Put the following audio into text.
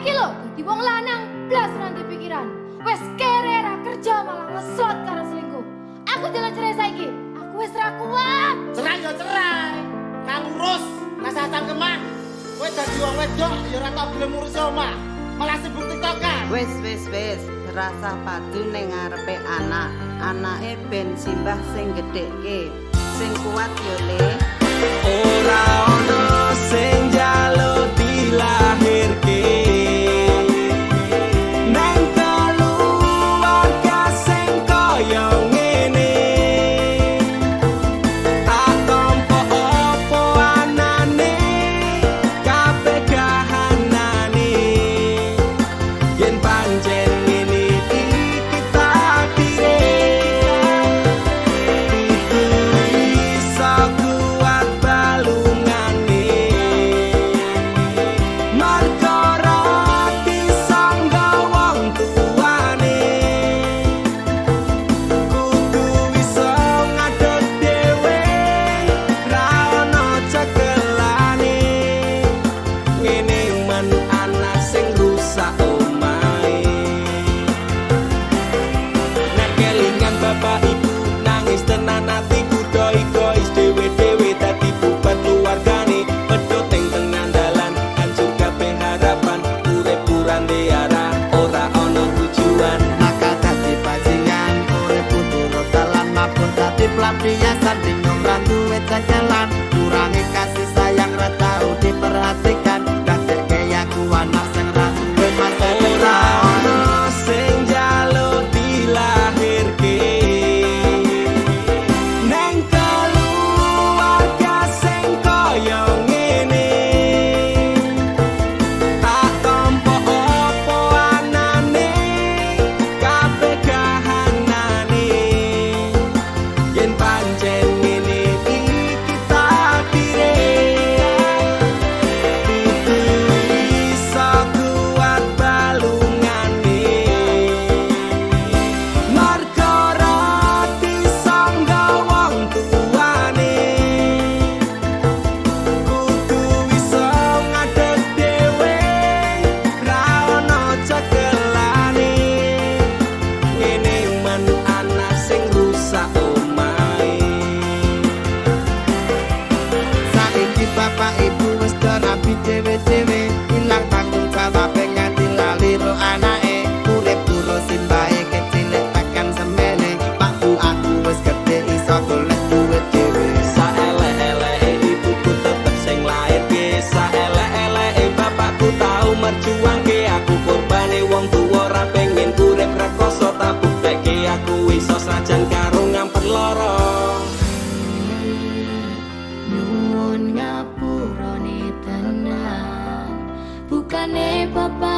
Saiki lho dadi wong lanang blas ra nduwe pikiran. Wes kere ra kerja malah ngesot karo selingkuh. Aku njaluk cerai saiki. Aku wis ra kuat. Cerai ya cerai. Ra ngurus, rasah cangkeman. Kowe dadi wong wedok ya ora tau gelem ngurusi omah. Malah sibuk tiktokan. Wis, wis, wis, rasah padu ning ngarepe anak. Anake ben simbah sing gedhekke. Sing kuat yo, Le. Ora ono sing njaluk dilahirke neng keluarga sing kaya ngene. Tak tampa apa anane, kabeh kahanane, yen pancen ngene iki takdire, kudu iso kuat balungane, mergo ra disangga wong tuane, kudu iso ngadeg dhewe, ra ono cekelane, ngene men anak sing rusak omahe. Nek kelingan bapak ibu nangis tenan atiku, do egois dhewe-dhewe dadi bubar keluargane, pedhot ing tengah dalan, hancur kabeh harapan, urip kurang arah, ora ono tujuan. Maka dadi bajingan, urip kudu dalan, mabur dadi pelampiasan, bingung ra duwe cekelan, kurangi kasih sayang, ra tau diperhatikan, dadekke aku anak sing ra duwe masa Ora depan. Ono sing njaluk dilahirke neng keluarga sing kaya ngene. Tak tampa apa anane, kabeh kahanane, yen pancen ngene iki takdire, kudu iso kuat balungane, mergo ra disangga wong tuane, kudu iso ngadeg dhewe, ra ono cekelane, ngene men anak sing rusak omahe. Saiki bapak ibu wis do rabi dhewe-dhewe, ilang tanggung jawab nganti lali ro anake, urip turu simbahe kecilik tekan semene. Pak, Bu, aku wis gedhe, iso golek duit dhewe. Saelek-eleke ibuku tetep sing lairke, saelek-eleke bapakku tau merjuangke aku, korbane wong tuwa ra pengen urip rekoso, tak buktekke aku iso senajan karo ngampet lara. Nyuwun ngapurane tenan. Bukane bapak